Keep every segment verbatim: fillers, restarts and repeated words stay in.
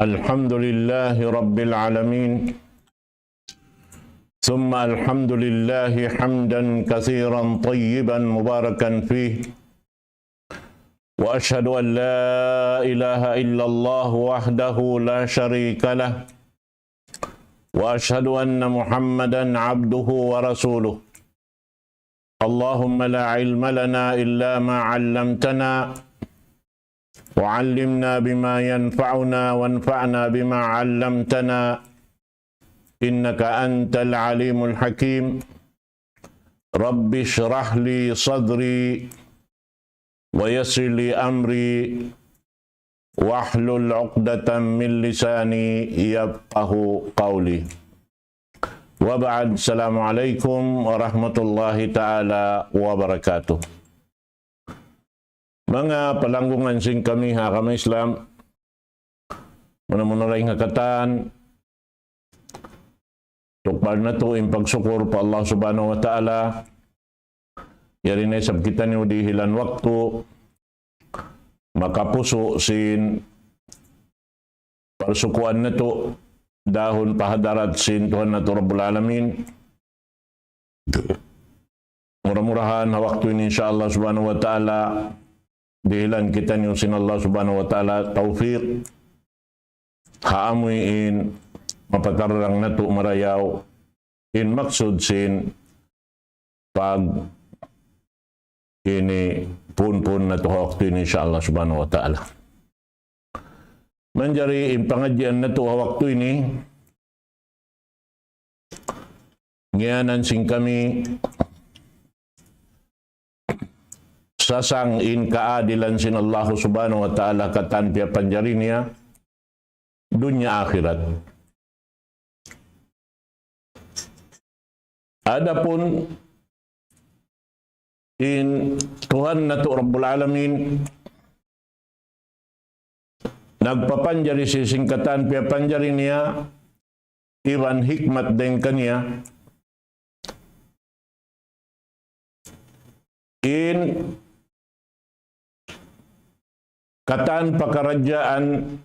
الحمد لله رب العالمين، ثم الحمد لله حمدا كثيرا طيبا مباركا فيه، وأشهد أن لا إله إلا الله وحده لا شريك له، وأشهد أن محمدا عبده ورسوله. اللهم لا علم لنا إلا ما علمتنا، وعلمنا بما ينفعنا، وانفعنا بما علمتنا، إنك أنت العليم الحكيم. رب اشرح لي صدري، ويسر لي أمري، واحلل عقدة من لساني يفقه قولي. وبعد، السلام عليكم ورحمة الله تعالى وبركاته. Manga palanggungan sin kami ha agama Islam, muna-muna dayn ha katan, tukbal natu' in pagsukur pa Allah Subhanahu wa Ta'ala, yari na isab kitaniyu dihilan waktu, makapusu' sin parsukuan natu', dahun pa hadarat sin Tuhan natu' Rabbul Alamin. Mura-murahan ha waktu ini, insya Allah Subhanahu wa Ta'ala, dihilan kitaniyu sin Allah Subhanahu wa Ta'ala tawfiq, ha amuin mapatarrang natu' marayaw in maksud sin pag ini pun-pun natu' ha waktu ini, insya Allah Subhanahu wa Ta'ala. Manjari in pangadjian natu' ha waktu ini, ngiyanan sin kami sasang in kaadilan sin Allah Subhanahu wa Ta'ala katan piyapanjari niya dunya akhirat. Adapun in Tuhan natu' Rabbul Alamin, nagpapanjari sin katan piyapanjari niya, iban hikmat dayn kaniya, in katan pakaradjaan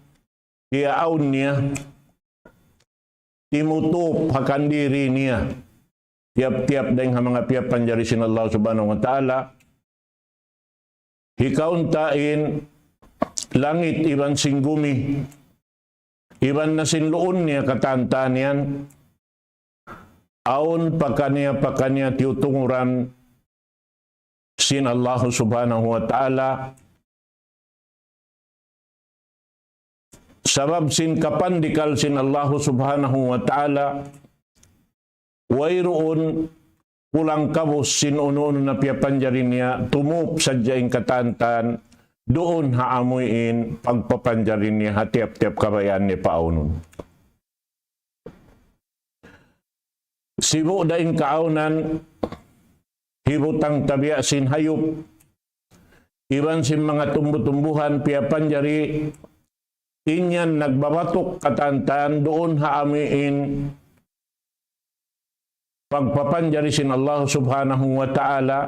iyaawn niya, timutup ha kandiri niya, tiyap-tiyap dayn ha manga piyapanjari sin Allah Subhanahu wa Ta'ala, hikaun ta in langit iban sin gumi, iban na sin luun niya katan-katan yan, awn pakaniya-pakaniya tiyutunguran sin Allah Subhanahu wa Ta'ala. Sabab sin kapandikal sin Allah Subhanahu wa Ta'ala, wayruun kulang kabus sin unu-unu na piyapanjari niya, tumup sadja in katan-katan duun ha amuin pagpapanjari niya ha tiyap-tiyap kabayaan niya paawnun. Sibu' da in kaawnan, hibutang tabiya' sin hayup, iban sin manga tumbu-tumbuhan piyapanjari, in yan nagbabatuk katan-katan duun ha amuin pagpapanjari sin Allah Subhanahu wa Ta'ala,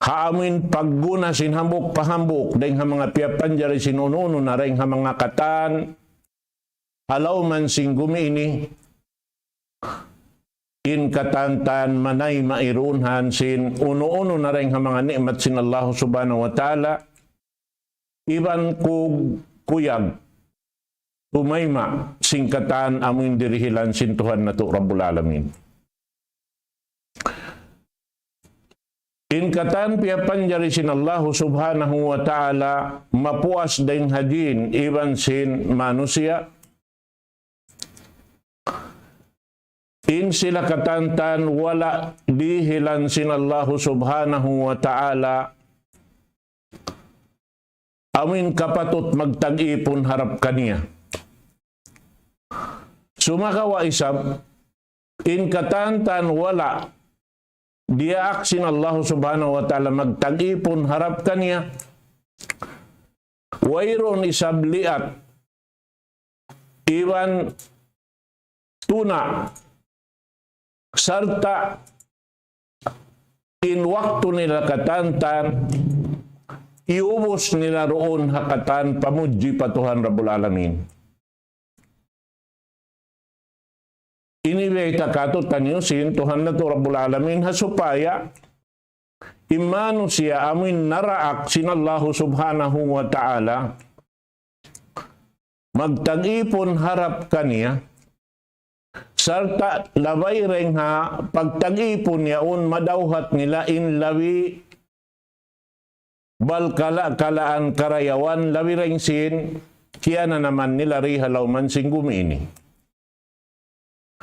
ha amuin pagguna sin hambuuk pa hambuuk, dayn ha manga piyapanjari sin unu-unu na dayn ha manga katan, ha lawm sin gumi ini, in katan-katan manayma' irunhan sin unu-unu na dayn ha manga ni'mat sin Allah Subhanahu wa Ta'ala, iban kug kuyag, tumayma' sin katan amuin dirihilan sin Tuhan natu' Rabbul Alamin. In katan piyapanjari sin Allahu Subhanahu wa Ta'ala, mapuas dayn ha jin iban sin manusiya'. In sila katan-katan wala' dihilan sin Allahu Subhanahu wa Ta'ala amuin kapatut magtag-ipun harap kaniya. Sumagawa' isab, in katan-katan wala' diyaak sin Allahu Subhanahu wa Ta'ala magtag-ipun harap kaniya, wayruun isab liat iban tuna', sarta' in waktu nila katan-katan iyubus nila duun ha katan pamudji pa Tuhan Rabbul Alamin. Ini biyayta' kātu'niyu sin Tuhan natu' Rabbul Alamin ha supaya in manusiya' amuin naraak sin Allahu Subhanahu wa Ta'ala magtag-ipun harap kaniya, sarta' labay dayn ha pagtag-ipun yaun madawhat nila in labi balkala'-kalaan karayawan labi dayn sin kiyananaman nila di ha lawm sin gumi ini.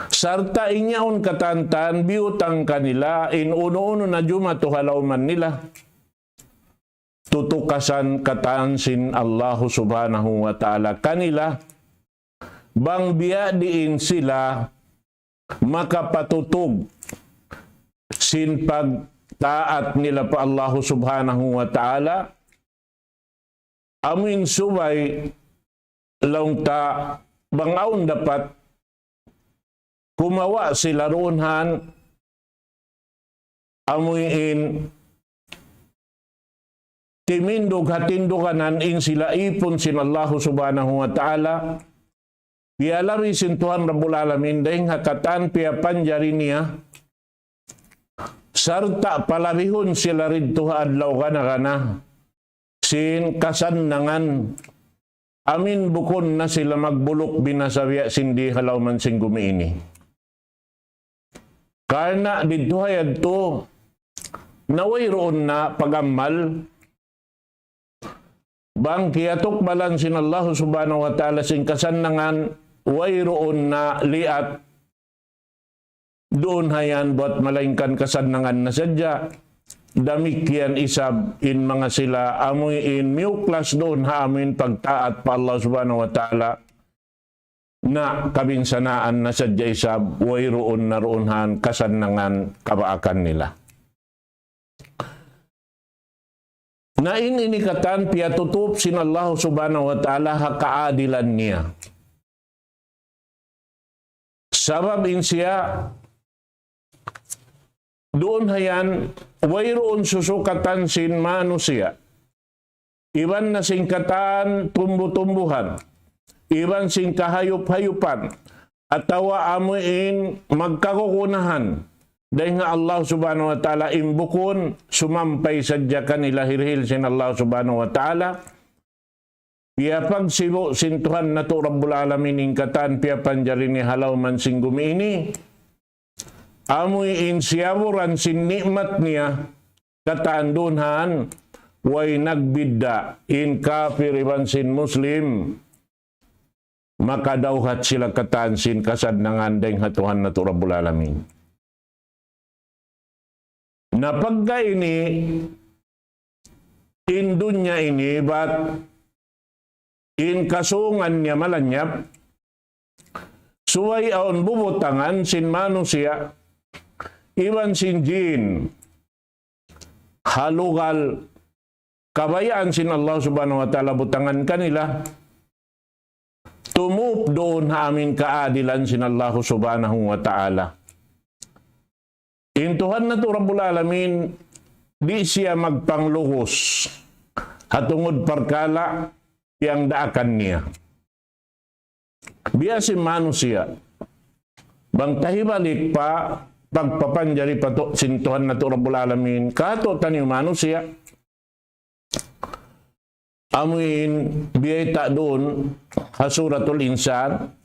Sarta' in yaun katan-katan biyutang kanila in unu-unu na jumatu ha lawm nila. Tutukasan katan sin Allahu Subhanahu wa Ta'ala kanila, bang biyadiin sila makapatutug sin pagtaat nila pa Allahu Subhanahu wa Ta'ala, amuin subay laung ta bang awn dapat kumawa' sila duun han amuin timindug ha tinduganan in sila ipun sin Allahu Subhanahu wa Ta'ala, piyalabi sin Tuhan Rabbul Alamin dayn ha katan piyapanjari niya, sarta' palabihun sila didtu ha adlaw gana-gana sin kasannangan, amuin bukun na sila magbuluk binasa biya' sin di ha lawm sin gumi ini. Karna' didtu ha yadtu, na wayruun na pag-amal, bang kiyatukbalan sin Allahu Subhanahu wa Ta'ala sin kasannangan, wayruun na liat duun ha yan buat malaingkan kasannangan na sadja. Damikkiyan isab in manga sila amuin miyuklas duun ha amuin pagtaat pa Allah Subhanahu wa Ta'ala, na kabinsanaan na sadja isab, wayruun na duun han kasannangan kabaakan nila. Na in ini katan piyatutup sin Allah Subhanahu wa Ta'ala ha kaadilan niya. Sabab in siya duun ha yan, wayruun susukatan sin manusiya', iban na sin katan tumbu-tumbuhan, iban sin kahayup-hayupan, atawa amuin magkagunahan dayn ha Allah Subhanahu wa Ta'ala, in bukun sumampay sadja kanila hirihil sin Allah Subhanahu wa Ta'ala. Piyapagsibu' sin Tuhan natu' Rabbul Alamin in katan piyapanjari niya ha lawm sin gumi ini, amuin siyaburan sin ni'mat niya, katan duun han, way nagbidda' in kapir iban sin Muslim, makadawhat sila katan sin kasannangan dayn ha Tuhan natu' Rabbul Alamin. Na pagga ini, in dunya ini, bat in kasungan niya malanyap, subay awn bubutangan sin manusiya', iban sin jin, ha lugal kabayaan sin Allah Subhanahu wa Ta'ala butangan kanila, tumup duun ha amuin kaadilan sin Allah Subhanahu wa Ta'ala. In Tuhan natu' Rabbul Alamin, di' siya magpanglugus ha tungud parkala' piyagdaakan niya. Biya' sin manusiya', bang tahibalik pa pagpapanjari pa tu-, sin Tuhan natu' Rabbul Alamin, kātu'niyu manusiya', amuin biyayta' duun ha Suratul Insan,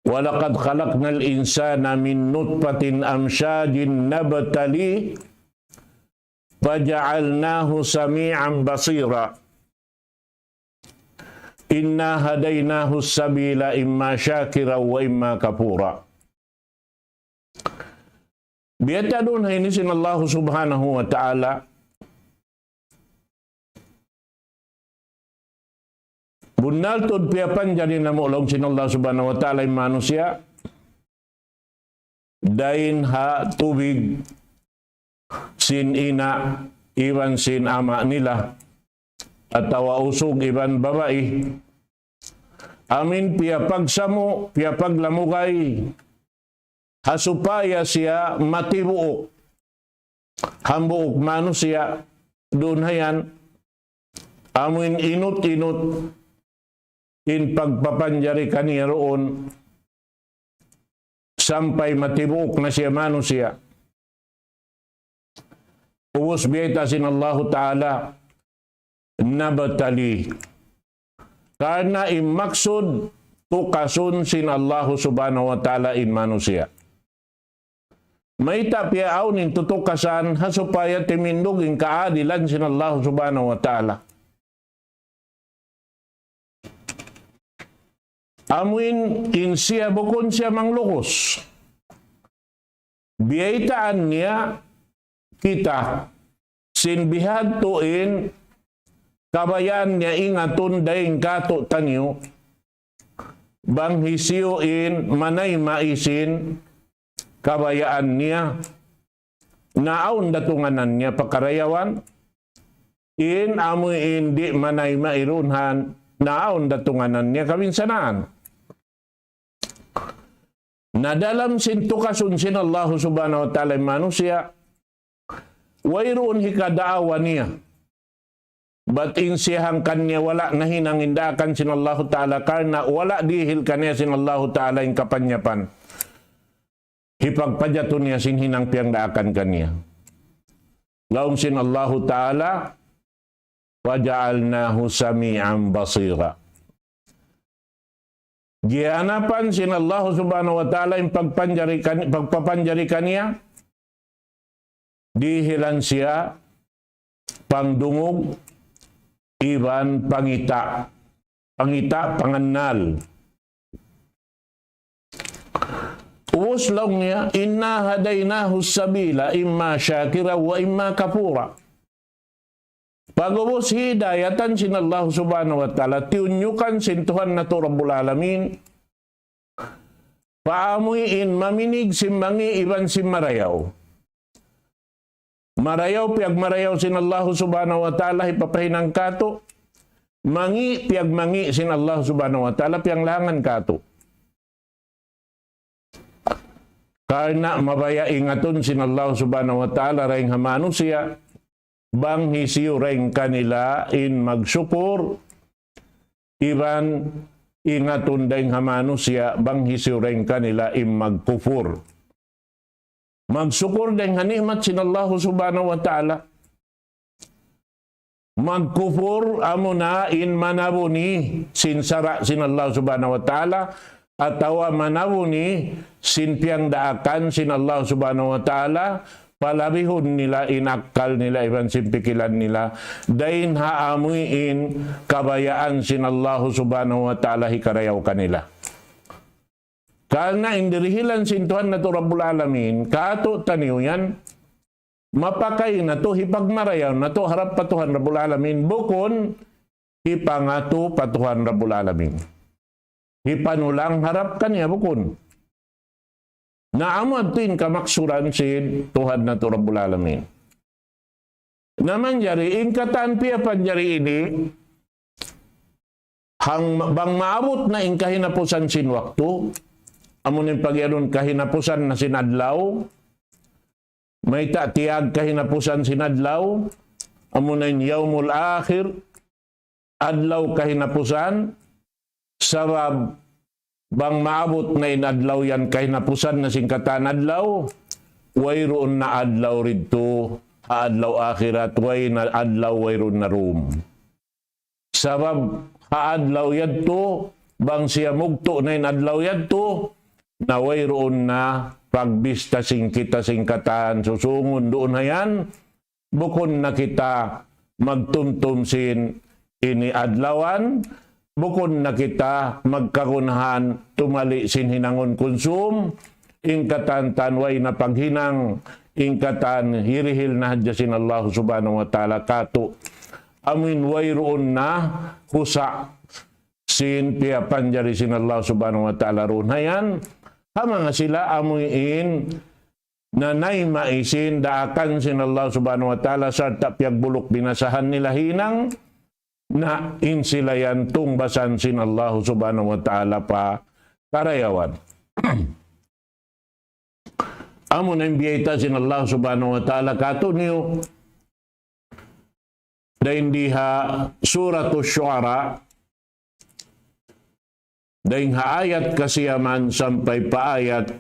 وَلَقَدْ خَلَقْنَا الْإِنسَانَ مِنْ نُطْفَةٍ أَمْشَاجٍ نَبْتَلِيهِ فَجَعَلْنَاهُ سَمِيعًا بَصِيرًا إِنَّا هَدَيْنَاهُ السَّبِيلَ إِمَّا شَاكِرًا وَإِمَّا كَفُورًا. Biyayta' duun ha ini sin Allah Subhanahu wa Ta'ala. Bunnal tuud piyapanjari namu' laung sin Allah Subhanahu wa Ta'ala in manusiya' dayn ha tubig sin ina' iban sin ama' nila, atawa usug iban babai. Amuin piyapagsamu', piyapaglamugay, ha supaya siya matibuuk hambuuk manusiya', duun hayan, amuin inut-inut in pagpapanjari kaniya duun, sampay matibuuk na siya manusiya'. Ubus biyayta' sin Allahu Ta'ala, nabtali. Karna' in maksud, tukasun sin Allahu Subhanahu wa Ta'ala in manusiya'. Mayta' piyaawn in tutukasan, ha supaya timindug in kaadilan sin Allahu Subhanahu wa Ta'ala. Amuin in siya bukun siya manglukus. Biyaytaan niya kita sin bihadtu in kabayaan niya ingatun dayn kātu'niyu bang hisiyu in manayma' sin kabayaan niya. Na awn da tunganan niya pakarayawan, in amuin di' manayma' duun hayan, na awn da tunganan niya kabinsanaan. Na dalam sin tukasun sin Allahu Subhanahu wa Ta'ala in manusiya', wayruun hikadaawa niya. Bat in siya hangkan niya wala' nahinang in daakan sin Allahu Ta'ala karna' wala' dihil kaniya sin Allahu Ta'ala in kapanyapan. Hipagpajatu niya sin hinang piyagdaakan kaniya. Laung sin Allahu Ta'ala, فجعلناه سميعا بصيرا. Giyanapan sin Allahu Subhanahu wa Ta'ala in pagpanjari kan-, pagpapanjari kaniya, dihilan siya pangdungug iban pangita', pangita' pangannal. Ubus laung niya, إنا هديناه السبيل إما شاكرا وإما كفورا. Pag'ubus hidayatan sin Allahu Subhanahu wa Ta'ala, tiyunyukan sin Tuhan natu' Rabbul Alamin, pa amuin maminig sin mangi' iban sin marayaw. Marayaw, piyagmarayaw sin Allahu Subhanahu wa Ta'ala, hipapahinang kātu'. Mangi', piyagmangi' sin Allahu Subhanahu wa Ta'ala, piyanglangan kātu'. Karna' mabaya' ingatun sin Allahu Subhanahu wa Ta'ala dayn ha manusiya', bang hisiyu dayn kanila in magsukur, iban ingatun dayn ha manusiya', bang hisiyu dayn kanila in magkupur. Magsukur dayn ha ni'mat sin Allahu Subhanahu wa Ta'ala. Magkupur amuna in manabuni sin sara' sin Allah Subhanahu wa Ta'ala, atawa manabuni sin piyangdaakan sin Allah Subhanahu wa Ta'ala, palabihun nila in akkal nila iban sin pikilan nila, dayn ha amuin kabayaan sin Allah Subhanahu wa Ta'ala hikarayaw kanila. Karna' in dirihilan sin Tuhan natu' Rabbul Alamin, kātu'niyu yan, mapakay natu', hipagmarayaw natu' harap pa Tuhan Rabbul Alamin, bukun hipangatu pa Tuhan Rabbul Alamin. Hipanulang harap kaniya, bukun. Na amu yadtu in kamaksuran sin Tuhan natu' Rabbul Alamin. Na manjari, in katan piyapanjari ini, hang, bang maabut na in kahinapusan sin waktu, amu in pag'iyanun kahinapusan na sin adlaw, mayta' tiyag kahinapusan sin adlaw, amu na in yawmul akhir, adlaw kahinapusan, sabab bang maabut na in adlaw yan kahinapusan na sin katan adlaw, wayruun na adlaw didtu, ha adlaw akhirat, way na adlaw, wayruun na dum. Sabab ha adlaw yadtu, bang siya mugtu' na in adlaw yadtu, na wayruun na pagbista sin kita sin katan susūngun duun ha yan, bukun na kita magtumtum sin ini adlawan, bukun na kita magkagunahan tumali sin hinangun kunsum, in katan way na paghinang, in katan hirihil na hadja sin Allah Subhanahu wa Ta'ala kātu'. Amuin wayruun na kusa sin piyapanjari sin Allah Subhanahu wa Ta'ala duun ha yan, ha manga sila amuin nanayma' sin daakan sin Allah Subhanahu wa Ta'ala sarta' piyagbuluk binasahan nila hinang, na in sila yan tungbasan sin Allah Subhanahu wa Ta'ala pa karayawan. Amu na in biyayta' sin Allah Subhanahu wa Ta'ala kātu'niyu, Dayn di ha Suratul Shu'ara, dayn ha ayat kasiyaman sampay pa ayat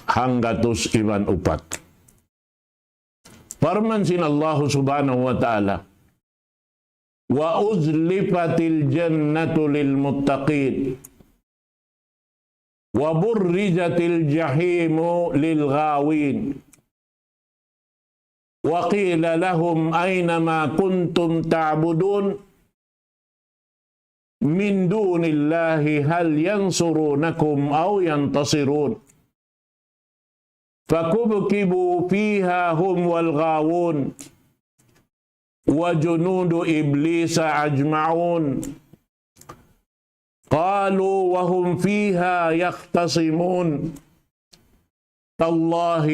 hanggatus iban upat. Parman sin Allahu Subhanahu wa Ta'ala, وأزلفت الجنة للمتقين وبرزت الجحيم للغاوين وقيل لهم أين ما كنتم تعبدون من دون الله هل ينصرونكم أو ينتصرون فكبكبوا فيها هم والغاوون وجنود إبليس أجمعون قالوا وهم فيها يختصمون تالله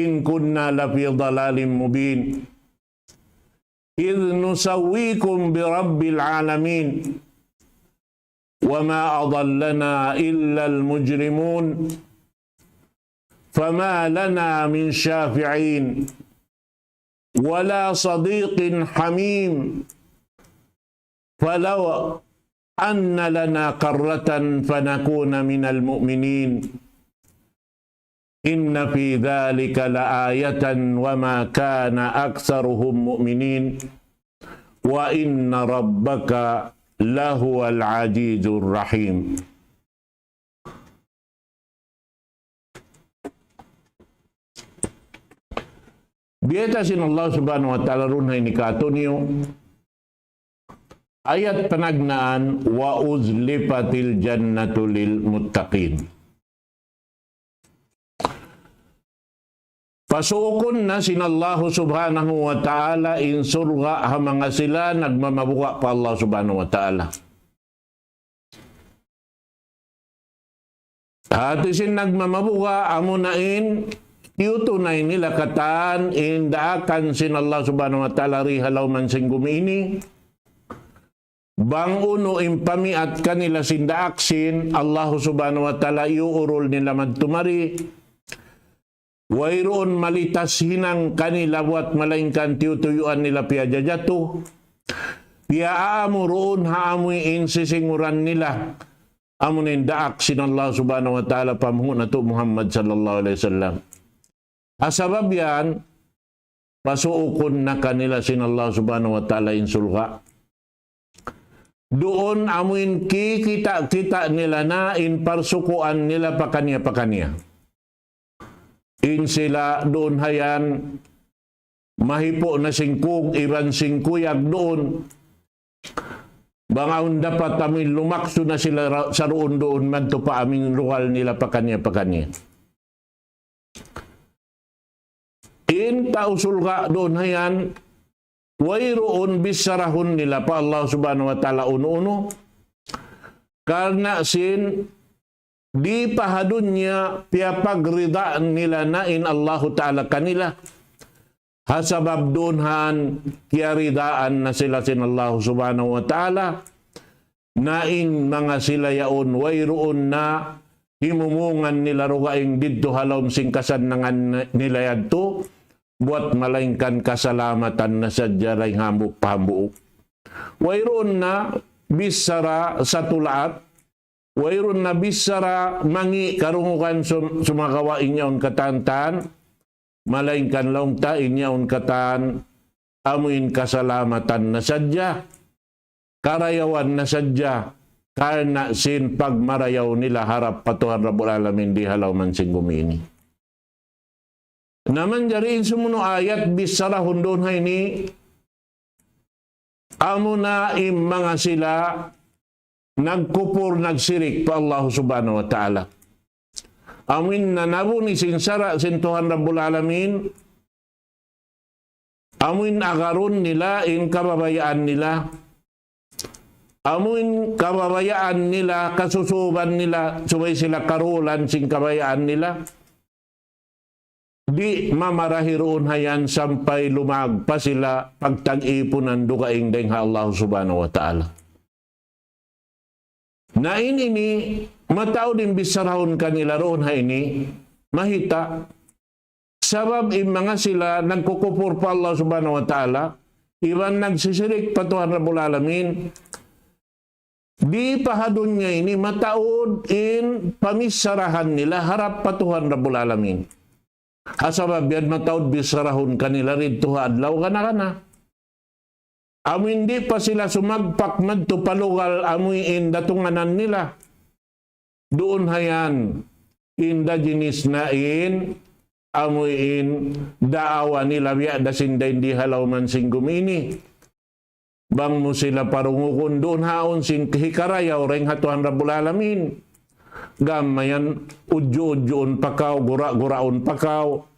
إن كنا لفي ضلال مبين إذ نسويكم برب العالمين وما أضلنا إلا المجرمون فما لنا من شافعين ولا صديق حميم فلو أن لنا كرة فنكون من المؤمنين إن في ذلك لآية وما كان أكثرهم مؤمنين وإن ربك لهو العزيز الرحيم. Biyayta' sin Allah Subhanahu wa Ta'ala duun ha ini kātu'niyu, ayat panagnaan, وأزلفت الجنة للمتقين. Pasuukun na sin Allahu Subhanahu wa Ta'ala in surga' ha manga sila nagmamabuga' pa Allah Subhanahu wa Ta'ala. Hāti sin nagmamabuga', amuna in tiyutunay nila katān in daakan sin Allah Subhanahu wa Ta'ala dii ha lawm sin gumi ini. Bang unu in pamiat kanila sin daak sin Allah Subhanahu wa Ta'ala, iyuurul nila madtu mari. Wayruun malitas hinang kanila buat malaingkan tiyutuyuan nila piyajajatu. Piyaamu duun ha amuin sisinguran nila. Amuin daak sin Allah Subhanahu wa Ta'ala pa manga natu' Muhammad sallallahu alayhi wasallam. Ha sabab yan, pasuukun na kanila sin Allah Subhanahu wa Ta'ala in surga'. Duun amuin kikita'-kita' nila na in parsukuan nila pakaniya-pakaniya. In sila duun hayan mahipu' na sin kug iban sin kuyag duun. Bang awn dapat amuin lumaksu na sila ra-, saruun-duun madtu pa amuin lugal nila pakaniya-pakaniya. In tau surga' duun hayan, wayruun bicharahun nila pa Allah Subhanahu wa Ta'ala unu-unu. Karna' sin di pa ha dunya piyapagrida nila na in Allahu Ta'ala kanila. Ha sabab duun hayan kiyaridaan na sila sin Allahu Subhanahu wa Ta'ala. Na in manga sila yaun wayruun na himumungan nila dugaing didtu ha lawm sin kasannangan nila yadtu, buat malaingkan kasalamatan na sadja dayn hambuuk pa hambuuk. Wayruun na bichara satulaat, wayruun na bichara mangi' karungugan sum-, sumagawa' in yaun katantan, malaingkan laung ta in yaun katan amuin kasalamatan na sadja, karayawan na sadja, karna' sin pagmarayaw nila harap pa Tuhan Rabbul Alamin di ha lawm sin gumi ini. Na manjari in sumunu' ayat bicharahun duun ha ini, amuna in manga sila nagkupur, nagsirik pa Allah Subhanahu wa Ta'ala. Amuin nanabu' sin sara' sin Tuhan Rabbul Alamin, amuin agarun nila in kababayaan nila. Amuin kababayaan nila, kasusuban nila, subay sila karulan sin kabayaan nila. Di' mamarahi duun hayan sampay lumag pa sila pagtag-ipunan dugaing dayn ha Allah Subhanahu wa Ta'ala. Na in ini, mataud in bicharahun kanila duun ha ini, mahita', sabab in manga sila nagkukupur pa Allah Subhanahu wa Ta'ala, iban nagsisirik pa Tuhan Rabbul Alamin, di' pa ha dunya ini mataud in pamissarahan nila harap pa Tuhan Rabbul Alamin. Ha sabab yan mataud bissarahun kanila didtu ha adlaw kana-kana. Amu in di' pa sila sumagpak madtu pa lugal amu in datunganan nila. Duun ha yan, indigenous na in, amu in daawa nila biya' da sin dayn di ha lawm sin gumi ini. Bang mu sila parungugun duun ha yaun sin hikarayaw dayn ha Tuhan Rabbul Alamin. Gam mayan udju-udjuun pa kaw, gura-guraun pa kaw.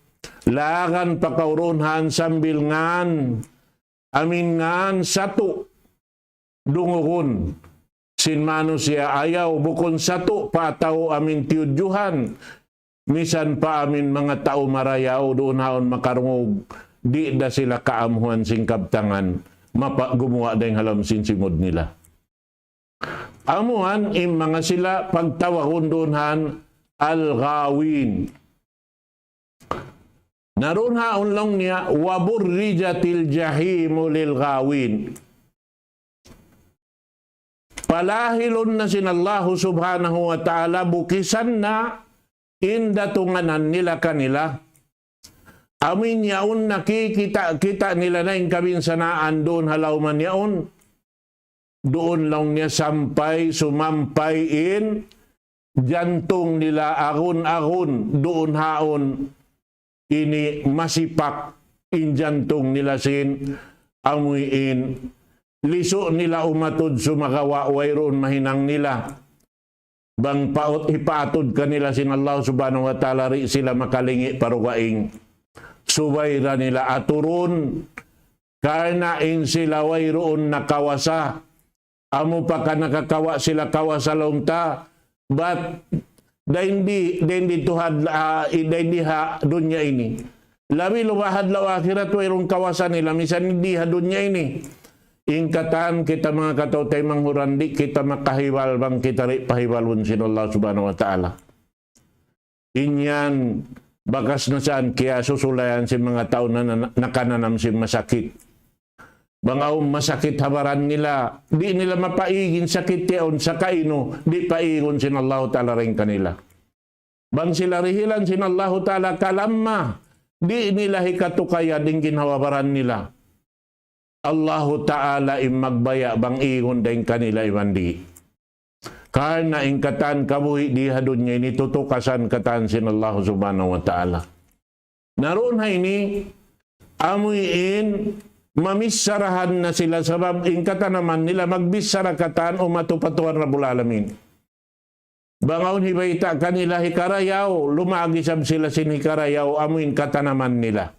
Lagan pa kaw duun ha yan sambil ngan. Amu in ngan satu dungugun sin manusiya' ayaw bukun satu pa tau amu in tiyudjuhan. Misan pa amu in manga tau marayaw duun ha yaun makarungug, di' da sila kaamuhan sin kabtangan, mapa-, gumuwa' dayn ha lawm sin simud nila. Amu yan in manga sila pagtawagun duun ha yan al-ghawin. Na duun ha yaun laung niya, وبرزت الجحيم للغاوين. Palahilun na sin Allahu Subhanahu wa Ta'ala, bukisan na in datunganan nila kanila. Amu in yaun nakikita', kita' nila na in kabinsanaan duun ha lawm yaun. Duun laung niya sampay, sumampay in jantung nila agun-agun duun ha yaun ini masipak in jantung nila sin amu in lisu' nila umatud sumagawa' wayruun mahinang nila. Bang paut hipaatud kanila sin Allah Subhanahu wa Ta'ala di' sila makalingi' pa dugaing. Subay da nila aturun. Karna' in sila wayruun na kawasa. Amu pa ka nakakawa' sila kawasa laung ta. Bat dayn di, dayn di Tuhan, ah, i-, dayn di ha dunya ini. Labi luba ha adlaw akhirat wayruun kawasa nila, misan di ha dunya ini. In katan kita manga kataw-taymanghuran di' kita makahibal bang kita di' pahibalun sin Allah Subhanahu wa Ta'ala. In yan, bakas na saan kiyasulayan sin manga tau na, na, nakananam sin masakit. Bang awn masakit ha baran nila, di' nila mapaig in sakit yaun, sakainu, di' paigun sin Allahu Ta'ala dayn kanila. Bang sila dihilan sin Allahu Ta'ala kalamma, di' nila hikatukaya in ginhawa-baran nila. Allahu Ta'ala in magbaya' bang igun dayn kanila iban di'. Karna' in katan kabuhi' di ha dunya ini tutukasan katan sin Allahu Subhanahu wa Ta'ala. Na duun ha ini, amu in mamissarahan na sila sabab in katanaman nila magbichara katan umatu pa Tuhan Rabbul Alamin. Bang awn hibayta' kanila hikarayaw, lumagi isab sila sin hikarayaw, amu in katanaman nila.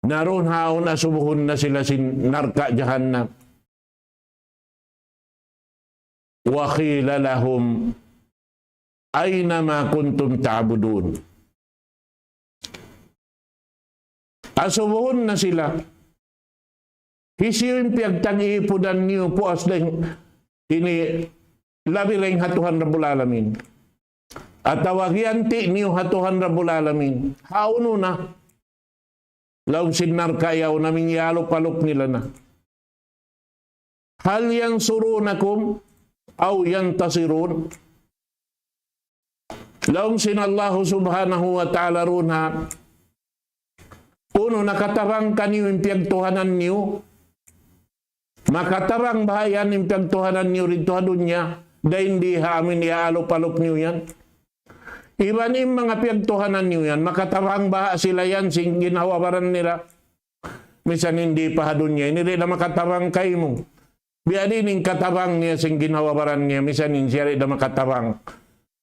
Na duun ha yaun asubuhun na sila sin narka' jahannam. وقيل لهم أين ما كنتم تعبدون. Asubuhun na sila. Hisiyu in piyagtag-iipunan niyu puas dayn ini labi dayn ha Tuhan Rabbul Alamin. Atawa giyanti' niyu ha Tuhan Rabbul Alamin. Hawnu na. Laung sin narka' yaun amu in iyalup-alup nila na. هل ينصرونكم أو ينتصرون. Laung sin Allahu Subhanahu wa Ta'ala duun ha. Unu nakatabang kaniyu in piyagtuhanan niyu? Makatabang baha' yan in piyagtuhanan niyu didtu ha dunya? Dayn di ha amu in iyalup-alup niyu yan. Iban in manga piyagtuhanan niyu yan, makatabang baha' sila yan sin ginhawa-baran nila? Misan in di pa ha dunya ini, di' na makatabang kaymu. Biya' diin in katabang niya sin ginhawa-baran niya, misan in siya di' na makatabang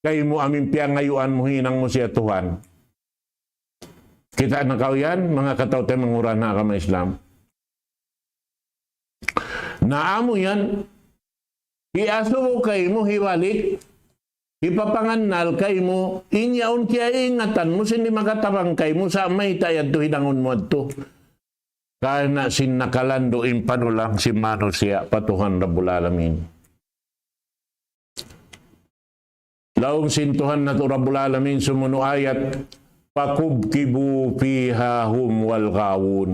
kaymu amu in piyangayuan mu hinang mu siya Tuhan. Kita' na kaw yan, manga kataw-taymanghuran ha agama Islam. Na amu yan, hiasubu kaymu, hibalik, hipapangannal kaymu, in yaun kiyaingatan mu, sin di' makatabang kaymu, sa' mayta' yadtu hidangun mu yadtu. Karna' sin nakalandu' in panulang sin manusiya' pa Tuhan Rabbul Alamin. Laung sin Tuhan natu' Rabbul Alamin sumunu' ayat, فكبكبوا فيها هم والغاوون.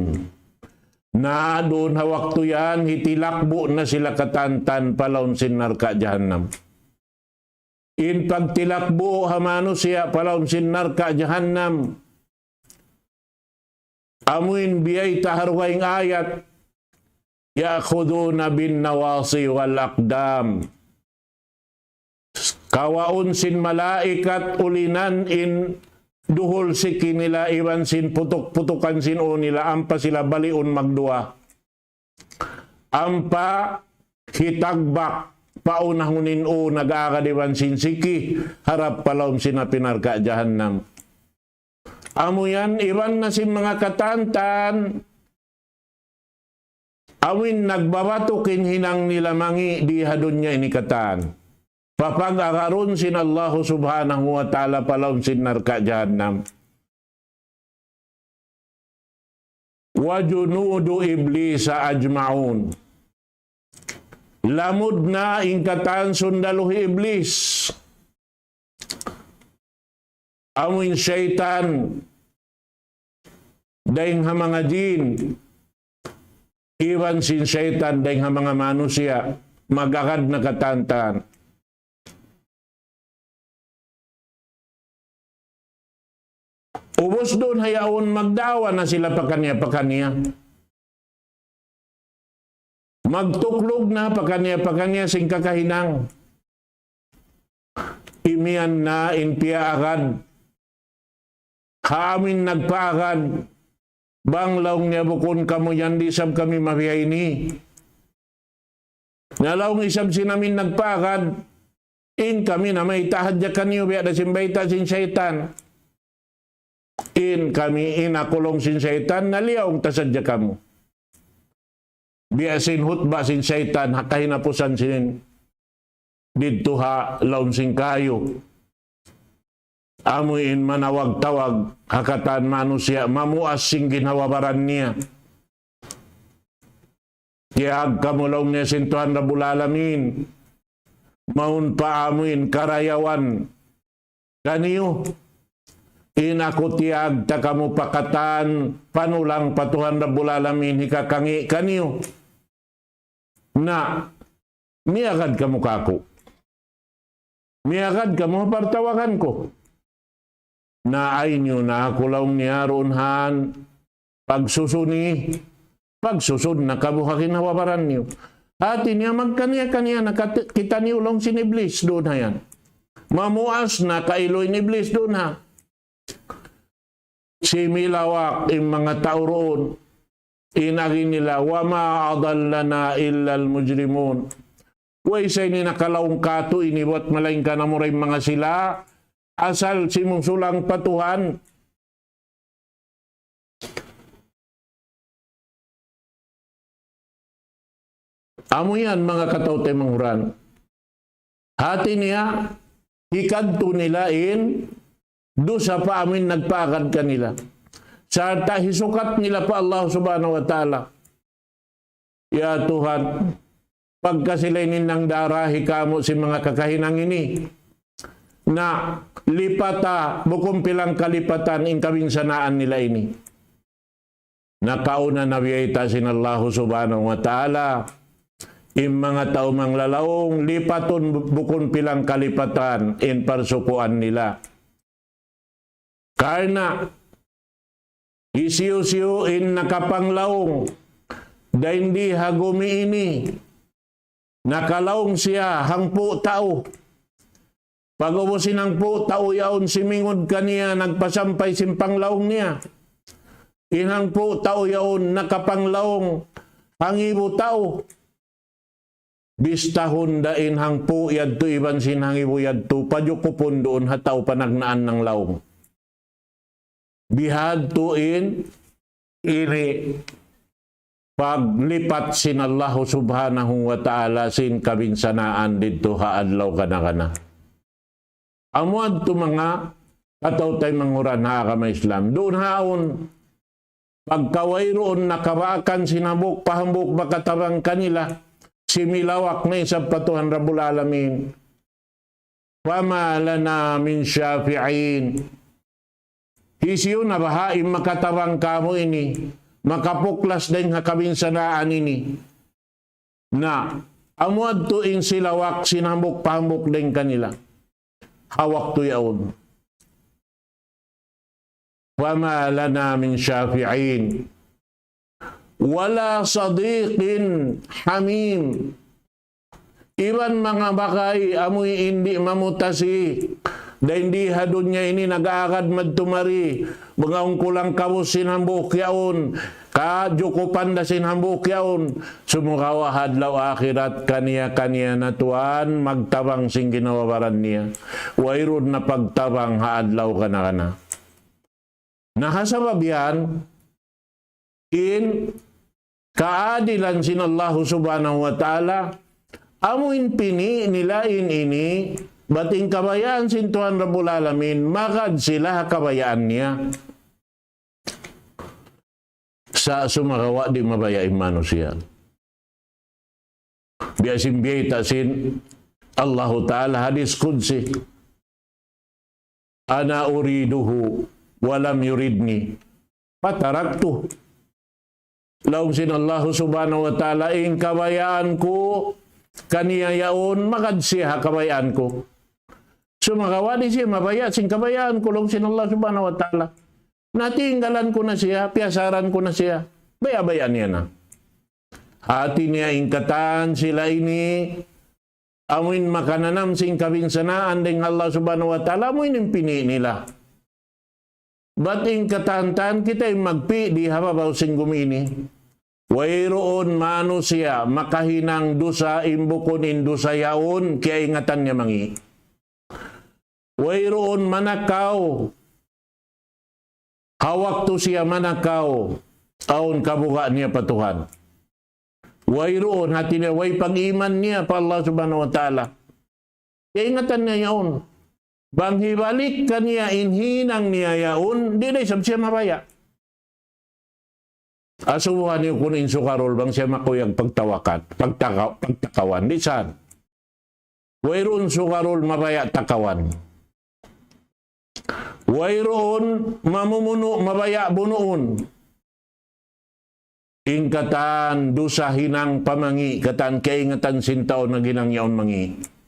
Na duun ha waktu yan, hitilakbu' na sila katantan pa lawm sin narka' jahannam. In pagtilakbu' ha manusiya' pa lawm sin narka' jahannam, amuin biyayta' ha dugaing ayat, يأخذون بالنواصي والأقدام. Kawaun sin malaikat ulinan in duhul siki nila iban sin putuk-putukan sin ū nila ampa sila baliun magduwa. Ampa hitagbak paunahun in ū nag-agad iban sin siki harap pa lawm sin api narka' jahannam. Amu yan, iban na sin manga katantan, amuin nagbabatuk in hinang nila mangi' di ha dunya ini katan. Papag-agarun sin Allahu Subhanahu wa Ta'ala pa lawm sin narka' jahannam. وجنود إبليس أجمعون. Lamud na in katan sundalu hi Iblis. Amuin saytan, dayng ha manga jin, iban sin saytan, dayng ha manga manusiya', mag-agad na katantan. Ubus duun ha yaun, magdaawa na sila pakaniya-pakaniya. Magtuklug na pakaniya-pakaniya sin kakahinang. Imiyan na in piyaagad. Ha amuin nagpaagad. Bang laung niya bukun kamu yan, di' isab kami mabiya' ini. Na laung isab sin amuin nagpaagad, in kami na mayta' hadja kaniyu biya' da sin bayta' sin saytan. In kami, in aku laung sin saytan, naliyaung ta sadja kamu. Biya' sin hutba sin saytan, ha kahinapusan sin didtu ha lawm sin kayu. Amu in manawag-tawag ha katan manusiya', mamuas sin ginhawa-baran niya. Tiyag kamu laung niya sin Tuhan Rabbul Alamin. Mawn pa amu in karayawan kaniyu. In aku tiyag ta kamu pa katan panulang pa Tuhan Rabbul Alamin hikakangi' kaniyu. Na, miyagad kamu kaku'. Miyagad kamu ha partawagan ku. Na ay niyu na aku laung niya duun han pagsusuni, pagsusun na kamu ha ginhawa-baran niyu. Hati niya magkaniya-kaniya na kat-, kitaniyu laung sin Iblis duun ha yan. Mamuas na kailu in Iblis duun ha. Similawak in manga tau duun. In agi nila, وما أضلنا إلا المجرمون. Way sa ini nakalaung katu' ini buat malaingkan amura in manga sila, asal simusulang pa Tuhan. Amu yan manga kataw-taymanghuran. Hati niya, hikadtu nila in dusa pa amu in nagpaagad kanila. Sarta' hisukat nila pa Allah Subhanahu wa Ta'ala. Ya Tuhan, pagka sila ini nangdara, hikamu' sin manga kakahinang ini. Na lipata, bukun pilang kalipatan in kabinsanaan nila ini. Nakauna na biyayta' sin Allahu Subhanahu wa Ta'ala, in manga tau manglalaung, lipatun bu-, bukun pilang kalipatan in parsukuan nila. Karna' hisiyu-siyu in nakapanglaung dayn di ha gumi ini, nakalaung siya hangpu' tau. Pag'ubus in hangpu' tau yaun simingud kaniya, nagpasampay sin panglaung niya. In hangpu' tau yaun nakapanglaung hangibu tau. Bistahun da in hangpu' yadtu iban sin hangibu yadtu, pajukupun duun ha tau panagnaan nanglaung. Bihadtu in ini paglipat sin Allahu Subhanahu wa Ta'ala sin kabinsanaan didtu ha adlaw kana-kana. Amu yadtu manga kataw-taymanghuran ha agama Islam. Duun haun, pagka wayruun nakabaakan sin hambuuk pa hambuuk makatabang kanila, similawak na isab pa Tuhan Rabbul Alamin. فما لنا من شافعين. Hisiyu na baha' in makatabang kamu ini, makapuklas dayn ha kabinsanaan ini. Na, amu yadtu in silawak sin hambuuk pa hambuuk dayn kanila. Ha waktu yaun. فما لنا من شافعين ولا صديق حميم. Iban manga bagay amuin di' mamutasi, dayn di ha dunya ini nag-aagad madtu mari, bang awn kulang-kabus sin hambuuk yaun, kajukupan da sin hambuuk yaun, sumagawa' ha adlaw akhirat kaniya-kaniya na tuwan magtabang sin ginhawa-baran niya. Wayruun na pagtabang ha adlaw kana-kana. Na ha sabab yan, in kaadilan sin Allahu Subhanahu wa Ta'ala, amu in pini' nila in ini, bat in kabayaan sin Tuhan Rabbul Alamin, magad sila ha kabayaan niya. Sa' sumagawa' di' mabaya' in manusiya'. Biya' sin biyayta' sin Allahu Ta'ala hadis Qudsi. أنا أريده ولم يردني فتركته. Laung sin Allahu Subhanahu wa Ta'ala, in kabayaan ku kaniya yaun, magad siya ha kabayaan ku. Sumagawa' di' siya mabaya' sin kabayaan ku, laung sin Allah Subhanahu wa Ta'ala. Natinggalan ku na siya, piyasaran ku na siya. Baya'-baya' niya na. Hati niya in katan sila ini, amuin makananam sin kabinsanaan dayn ha Allah Subhanahu wa Ta'ala, amuin in pini' nila. Bat in katan-katan kita in magpi' di ha babaw sin gumi ini. Wayruun manusiya' makahinang dusa in bukun in dusa yaun kiyaingatan niya mangi'. Wayruun manakaw. Ha waktu siya manakaw, awn kabuga' niya pa Tuhan. Wayruun, hati niya, way pag-iman niya pa Allah Subhanahu wa Ta'ala. Kaingatan niya yaun. Bang hibalik kaniya in hinang niya yaun, di' da isab siya mabaya'. Asubuhan niyu kunu' in sugarol bang siya makuyag pagtawakan, pagtaka-, pagtakawan. Di' saan. Wayruun sugarol mabaya' takawan. Wayruun mamumunu' mabaya' bunuun. In katan dusa hinang pa mangi', katan kaingatan sin tau naghinang yaun mangi'.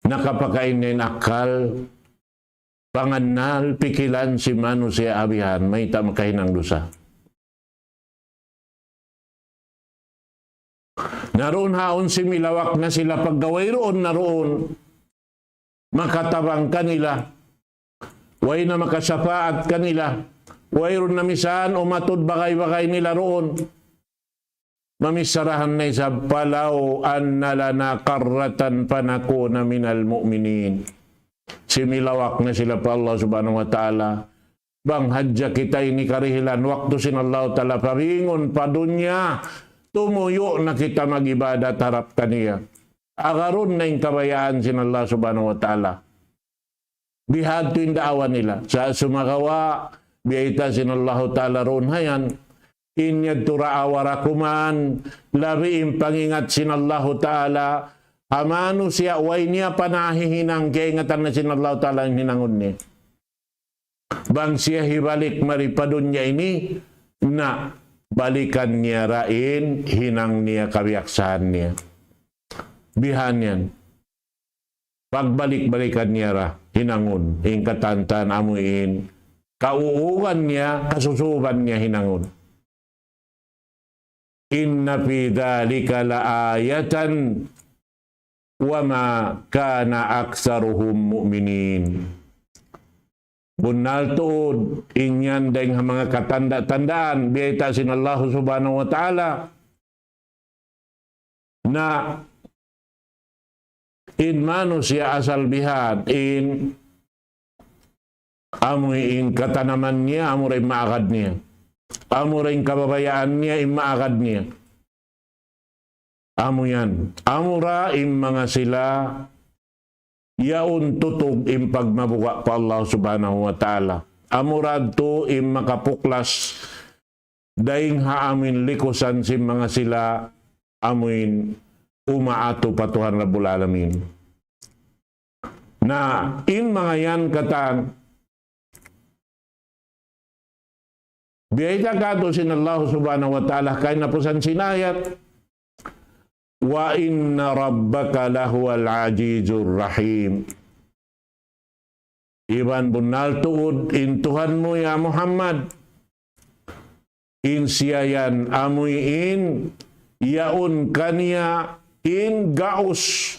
Nakapakain na in akkal, pangannal, pikilan sin manusiya' abihan, mayta' makahinang dusa. Na duun ha yaun similawak na sila pagga wayruun na duun makatabang kanila. Way na makasapaat kanila. Wayruun na misan umatud bagay-bagay nila duun. Mamicharahan na isab, فلو أن لنا كرة فنكون من المؤمنين. Similawak na sila pa Allah Subhanahu wa Ta'ala. Bang hadja kita ini karihilan waktu sin Allah Ta'ala pabingun pa dunya, tumuyu' na kita mag-ibadat harap kaniya. Agarun na in kabayaan sin Allah Subhanahu wa Ta'ala. Bihadtu in daawa nila. Sa' sumagawa', biyayta' sin Allahu Ta'ala duun ha yan. In yadtu ra awa ra kuman, labi in pangingat sin Allahu Ta'ala, ha manusiya' way niya pa nahihinang, kaingatan na sin Allahu Ta'ala in hinangun niya. Bang siya hibalik mari pa dunya ini, na balikan niya ra in hinang niya, kabiyaksahan niya. Bihan yan. Pagbalik-balikan niya ra hinangun, in katantan amu in, kauugan niya, kasusuban niya hinangun. إن في ذلك لآية وما كان أكثرهم مؤمنين. Bunnal tuud, in yan dayng ha manga katanda-tandaan, biyayta' sin Allah Subhanahu wa Ta'ala. Na in manusiya' asal bihan, in amu in katanaman niya, amu ra in maagad niya. Amu ra in kababayaan niya, in maagad niya. Amu yan. Amu ra in manga sila yaun tutug in pagmabuga' pa Allah Subhanahu wa Ta'ala. Amu ra yadtu in makapuklas dayng ha amuin likusan sin manga sila amuin umaatu pa Tuhan Rabbul Alamin. Na, in manga yan katan, biyayta' katu' sin Allah subhanahu wa ta'ala, kaina pusan sin ayat, وإن ربك لهو العزيز الرحيم. Iban bunnal tuud in Tuhan mu ya Muhammad, in siya yan amuin yaun kaniya in gaus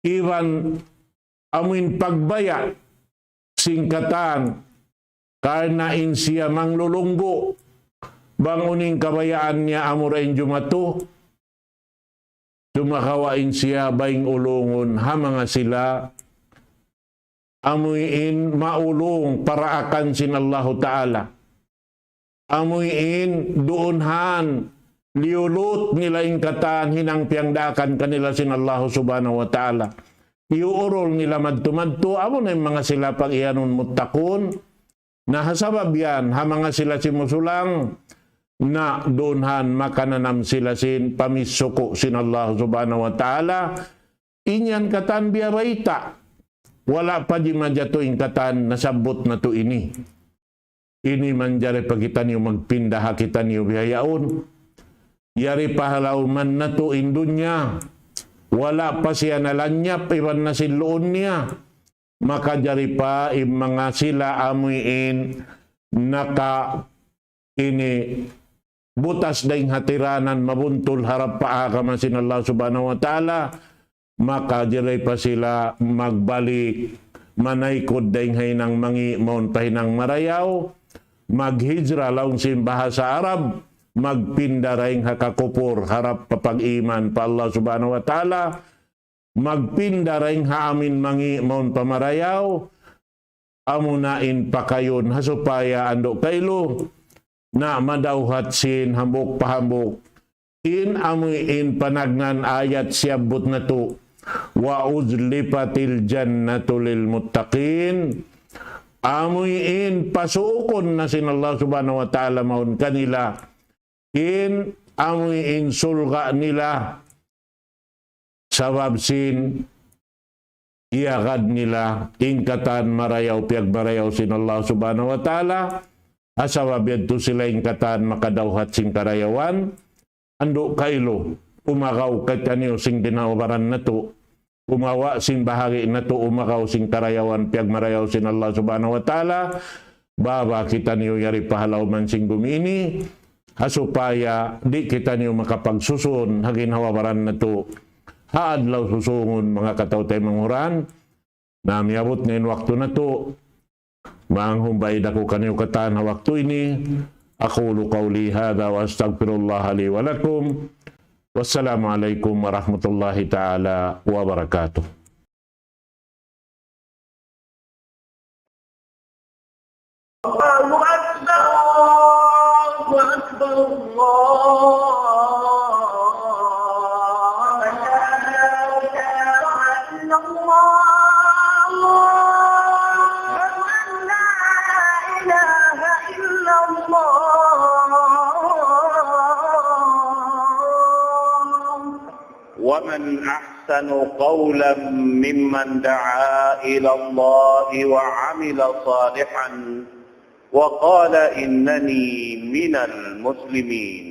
iban amuin pagbaya' sin katan, karna' in siya manglulunggu', bang unu in kabayaan niya amura in jumatu, sumagawa' in siya baing ulungun ha manga sila amuin maulung paraakan sin Allahu Ta'ala. Amuin duun han liyulut nila in katan hinang piyangdaakan kanila sin Allahu Subhanahu wa Ta'ala. Iyuurul nila madtu-madtu, amu na in manga sila pag-iyanun muttaqun. Na ha sabab yan, ha manga sila simusulang, na duun han makananam sila sin pamisuku sin Allahu Subhanahu wa Ta'ala. In yan katan biya' bayta'. Wala' pa di' majatu in katan nasabbut natu' ini. Ini manjari pa kitaniyu magpinda ha kitaniyu bihaun. Yari pa ha lawm natu' in dunya. Wala' pa siya nalanyap iban nasilluun niya. Makajari pa in manga sila amuin naka ini butas dayn ha tiranan mabuntul harap pa agama sin Allah Subhanahu wa Ta'ala, makajari pa sila magbalik, manaykud dayn ha hinang mangi' mawn pa hinang marayaw, maghijra laung sin bahasa Arab, magpinda dayn ha kakupur harap pa pag-iman pa Allah Subhanahu wa Ta'ala, magpinda dayn ha amuin mangi' mawn pa marayaw, amuna in pakayun ha supaya andu' kailu, na madawhat sin hambuuk pa hambuuk. In amuin panagnaan ayat siyabbut natu', وأزلفت الجنة للمتقين. Amuin pasuukun na sin Allah Subhanahu wa Ta'ala mawn kanila in amuin surga' nila. Sabab sin iyagad nila in katan marayaw piyagmarayaw sin Allah Subhanahu wa Ta'ala. Ha sabab yadtu sila in katan makadawhat sin karayawan. Andu' kailu, umagaw kitaniyu sin dinawabaran natu'. Umawa' sin bahagi' natu' umagaw sin karayawan piyagmarayaw sin Allah Subhanahu wa Ta'ala. Baba kitaniyu yari pa ha lawm sin gumi ini, ha supaya di' kitaniyu makapagsusun ha ginhawa-baran natu'. Ha adlaw susungun, manga kataw-taymanghuran, na miyabut na in waktu natu'. Manghumbay da aku kaniyu katan ha waktu ini. أقول قولي هذا وأستغفر الله لي ولكم. والسلام عليكم ورحمة الله تعالى وبركاته. الله أكبر، الله أكبر، الله أكبر. أشهد أن لا إله إلا الله. أشهد أن لا إله إلا الله. ومن أحسن قولا ممن دعا إلى الله وعمل صالحا وقال إنني من المسلمين.